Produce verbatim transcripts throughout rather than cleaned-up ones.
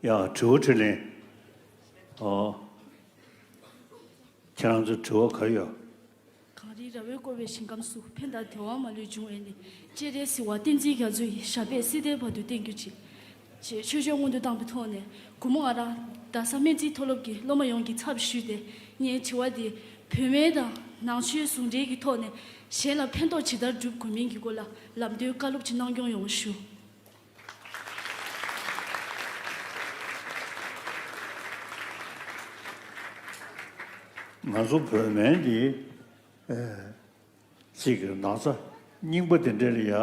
ཡ། དྲི་བ་དྲིས་ལན། ཨོ། ཁྱེད་རང་ཚོ་དྲི་བ་ག་རེ་ཡོད། གངས་རིའི་ར་བས་བསྐོར་བའི་ཞིང་ཁམས་སུ། ཕན་དང་བདེ་བ་མ་ལུས་འབྱུང་བའི་གནས། སྤྱན་རས་གཟིགས་དབང་བསྟན་འཛིན་རྒྱ་མཚོ་ཡི། ཞབས་པད་སྲིད་མཐའི་བར་དུ་བརྟན་གྱུར་ཅིག་ཅེས་ཆོས་སྐྱོང་སྔོན་དུ་བཏང་བའི་ཐོག་ནས། གུས་མོ་ང་རང་རྡ་ས་སྨན་རྩིས་མཐོ་སློབ་ཀྱི་སློབ་མ་ཡོངས་ཀྱི་ཚབ་ཞུས་ཏེ། ངའི་དྲི་བ་འདི་བོད་སྨན་དང་ནང་ཆོས་ཟུང་འབྲེལ་གྱི་ཐོག་ནས་གཞན་ལ་ཕན་ཐོགས་ཇི་ལྟར་སྒྲུབ་དགོས་མིན་གྱི་སྐོར་ལ་ལམ་སྟོན་བཀའ་སློབ་ཅིག་གནང་སྐྱོང་ཡོང་བ་ཞུ། ང་ཚོ་བོད་སྨན་འདི་ཨེ་གཅིག་གི་ན་ཚ་རྙིང་པ་དེ་འདྲ་ལ་ཡ་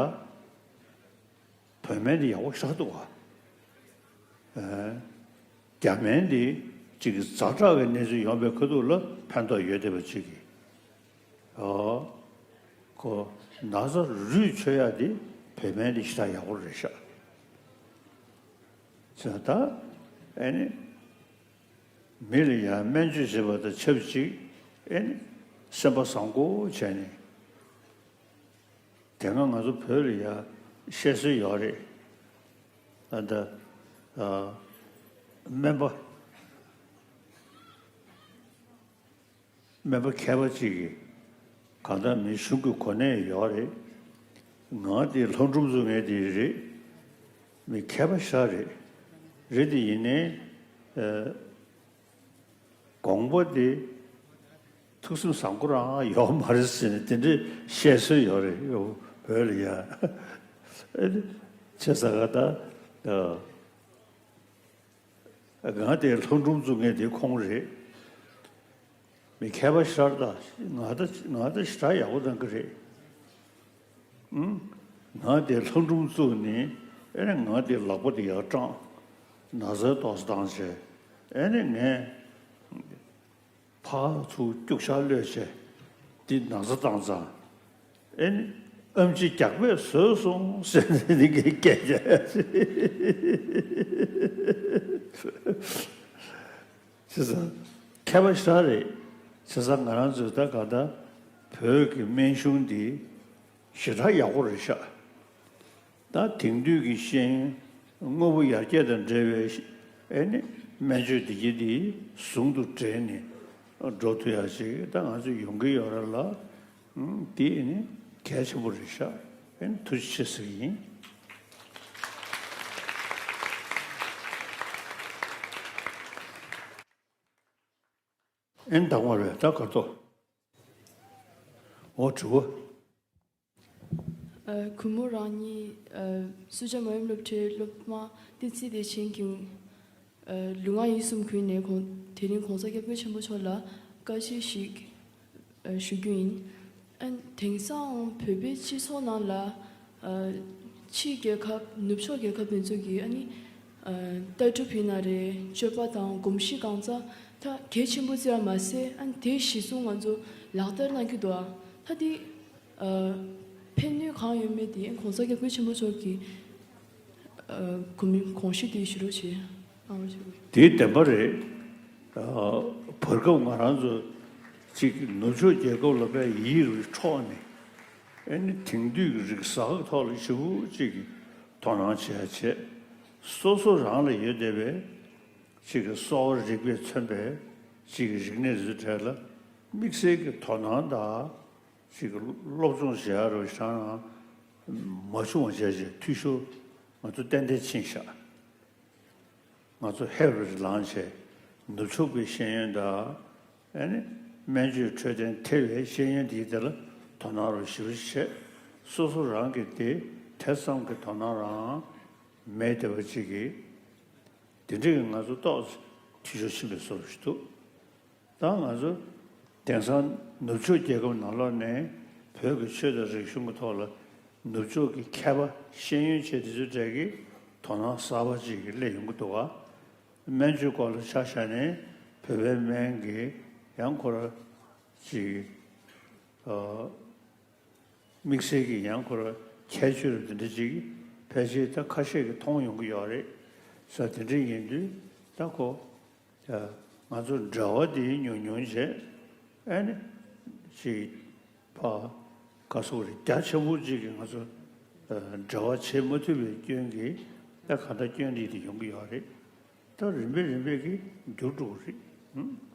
བོད་སྨན་འདི་ཡག་པོ་ཞེ་དྲག་འདུག་ག་ཨེ་རྒྱ་སྨན་འདི་གཅིག་གི་ཛ་དྲག་གི་གནས་ཚུལ་ཡོང་པའི་ཁ་ཐུག་ལ་ཕན་ཐོགས་ཡོད་བསྡད་པ་གཅིག་གི་ཨོ། ཁོ་ན་ཚ་རུད་ཆོད་ཡག་དེ་བོད་སྨན་དེ་ཞེ་དྲག་ཡག་པོ་རེད་ཤག་ཙང་ད་ཨེ་ནི་མི་ལ་ཡང་སྨན་བཅོས་བྱེད་པ་དང་ཆབས་ཅིག་ཨེ་ནི་སེམས་པ་བཟང་པོ་བྱས་ནས། དེ་སྔ་ང་ཚོ་བོད་ལ་ཡང་བཤད་སྲོལ་ཡོད་རེད། ཨ་ད་ཨ་སྨན་པ། སྨན་པ་མཁས་པ་གཅིག་གིས་གང་ལྟར་མི་གཞུང་གི་གོ་གནས་ཡོད་རེད། ང་དེ་ལྷོ་འབྲུག་མཚོ་ངན་དེ་རེད། མི་མཁས་པ་ཞེ་དྲག་རེད། རེད་དེ་ཡིན་ནའི་ཨ་དགོངས་པ་དེ་ཐུགས་སེམས་བཟང་པོ་རང་ཡོད་མ་རེད་ཟེར་ནས་དེ་འདྲའི་བཤད་སྲོལ་ཡོད་རེད། བོད་ལ་ཡ་ཨ་ནི་བྱས་ཙང་ག་ད་ཨ། ང་དེ་ལྷོ་འབྲུག་མཚོ་ངན་དེ་ཁོང་རེད། མི་མཁས་པ་ཞེ་དྲག་ད་ང་ད་ང་ད་ཞེ་དྲག་ཡག་པོ་གནང་གི་རེད། ཨང་། ང་དེ་ལྷོ་འབྲུག་མཚོ་ནས་ཨེ་ནས་ང་དེ་ལག་པ་དེ་ཡར་སྐྲངས། ན་ཚའི་ཏོག་ཙམ་བཏང་བྱས་ཨེ་ནས་ངས། ཕར་ཚུར་སྐྱུག་བཞག་གློད་བྱས། འདི་ན་ཚ་བཏང་ཙང་། ཨེ་ནི་ཨེམ་ཆི་རྒྱགས་པས་བཟོས་སོང་ཟེར་ནས་འདི་གའི་སྐད་ཆ་ཡ་ཟེར། བྱས་ཙང་མཁས་པ་ཞེ་དྲག་རེད། བྱས་ཙང་ང་རང་ཚོས་ད་ག་ད་བོད་ཀྱི་སྨན་གཞུང་འདི་ཞེ་དྲག་ཡག་པོ་རེད་ཤག་ད་དེང་དུས་ཀྱི་ཤེས་ཡོན་དངོས་པོ་ཡར་རྒྱས་དང་འབྲེལ་བའི་ཨེ་ནི་སྨན་བཅོས་བདེ་སྐྱིད་འདི་ཟུང་དུ་འབྲེལ་ནས་འགྲོ་ཐུབ་ཡག་ཅིག་ད་ང་ཚོ་ཡོང་གི་ཡོད་རེད་ལ། ཨང་། འདི་ཨེ་ནི་གལ་ཆེན་པོ་རེད་ཤག་ཨེ་ནི་ཐུགས་རྗེ་ཆེ་ཟེར་གྱི་ཡིན། ཨེ་ནི་དང་པོ་རེད་ད་ག་ཏོ། འོ་དྲི་བ། ཨ། གུས་མོ་རང་ཉིད་ཨ་སུ་ཇཱ་མ་ཡུམ་སློབ་གྲྭའི་སློབ་མ་བསྟན་འཛིན་བདེ་ཆེན་གྱི་ཨ་ལུས་ངག་ཡིད་གསུམ་ཀུན་ནས་གོང་དེ་རིང་གོང་ས་སྐྱབས་མགོན་ཆེན་པོ་མཆོག་ལ་བཀའ་ཆོས་ཤིག་ཨ་ཞུ་རྒྱུ་ཡིན། ཨ་དེང་སང་བོད་པའི་སྤྱི་ཚོགས་ནང་ལ་ཨ་ཕྱིའི་རྒྱལ་ཁབ་ནུབ་ཕྱོགས་རྒྱལ་ཁབ་དེ་ཚོ་གི་ཨ་ནི་ཨ་ལྟ་གྲུབ་ཡིན་ན་རེད། སྤྱོད་པ་དང་གོམས་གཤིས་གང་ཙམ་ད་གལ་ཆེན་པོ་བརྩི་བ་མ་ཟད། ཨ་ནི་དེ་གཞི་བཟུང་ང་ཚོ་ལག་བསྟར་གནང་གི་འདུག་ཨ་ད་དེ་ཨ་ཕན་ནུས་གང་ཡོད་མེད་དེ་གོང་ས་སྐྱབས་མགོན་ཆེན་པོ་མཆོག་གི་ཨ་གོ་མིང་དགོངས་གཞི་དེ་ཞུ་རོགས་བྱེད། གནང་རོགས་བྱེད། དེ་བདེན་པ་རེད། ཨ་བར་སྐབས་ང་རང་ཚོ་གཅིག་ནུབ་ཕྱོགས་རྒྱལ་ཁབ་ལ་དཔེ་ཡིད་རུ་འཕྲོག་ནས། ཨེ་ནི་དེང་དུས་ཀྱི་རིག་གསར་གྱི་ཐོག་ལ་ཞེ་པོ་ཅིག་གི་དོ་སྣང་བྱེད་ཡ་བྱས། སོ་སོ་རང་ལ་ཡོད་བསྡད་པའི་གཅིག་གི་གསོ་བ་རིག་པས་མཚོན་པའི་གཅིག་གི་རིག་གནས་རེ་ཚོའི་གྲས་ལ་དམིགས་བསལ་གྱི་དོ་སྣང་དང་། ཅིག་སློབ་སྦྱོང་བྱེད་ཡ་རོ་ཞང་རང་མ་བྱུང་བ་བྱས་བྱས་འཐུས་ཤོར་ང་ཚོ་ཏན་ཏན་ཕྱིན་ཤག་ང་ཚོ་ཧེབ་རེ་ལངས་བྱས་ནུབ་ཕྱོགས་པའི་ཤེས་ཡོན་དང་། ཨ་ནི་སྨན་བཅོས་འཕྲོད་བསྟེན་ཐེ་བའི་ཤེས་ཡོན་དེའི་ཐད་ལ་དོ་སྣང་རོ་ཞེ་པོ་བྱས། སོ་སོ་རང་གི་དེ་དེ་ཙམ་གྱི་དོ་སྣང་རང་མེད་བསྡད་པ་ཅིག་གིས། དེ་འདྲ་གི་ང་ཚོ་ཏོག་ཙམ་འཐུས་ཤོར་ཕྱིན་པའི་བཟོ་འདྲ་ཞིག་འདུག་ད་ང་ཚོ་དེང་སང་ནུབ་ཕྱོགས་རྒྱལ་ཁབ་ནང་ལོགས་ནས་བོད་ཀྱི་ཆོས་དང་རིག་གཞུང་གི་ཐོག་ལ་ནུབ་ཕྱོགས་ཀྱི་མཁས་པ་ཤེས་ཡོན་ཅན་དེ་ཚོའི་གྲས་ཀྱིས་དོ་སྣང་གསར་པ་ཅིག་གིས་སླེབས་ཡོང་གི་འདུག་ག་སྨན་བཅོས་སྐོར་ལ་ཆ་བཞག་ནས་བོད་པའི་སྨན་གྱི་ཡང་ཁོ་ར་ཅིག་ཨ། དམིགས་བསལ་གྱི་ཡང་ཁོ་ར་ཁྱད་ཆོས་རུ་དེ་འདྲ་ཅིག་ཕལ་ཆེར་ད་ཁ་ཤས་ཀྱིས་མཐོང་ཡོང་གི་ཡོད་རེད་ས། དེ་འདྲ་ཡིན་དུས་ད་ཁོ་ང་ཚོ་འབྲེལ་བ་དེ་ཉུང་ཉུང་བྱས། ཨ་ནི་ཅིག་ཕ་ག་སོགས་རེད། རྒྱ་ཆེན་པོ་ཅིག་གིས་ང་ཚོ་འབྲེལ་བ་བྱེད་མ་ཐུབ་པའི་སྐྱོན་གྱིས་ད་ག་འདྲ་སྐྱོན་འདི་དེ་ཡོང་གི་ཡོད་རེད། ད་རིམ་པས་རིམ་པས་ཀྱིས་འགྱུར་འགྲོ་གི་རེད།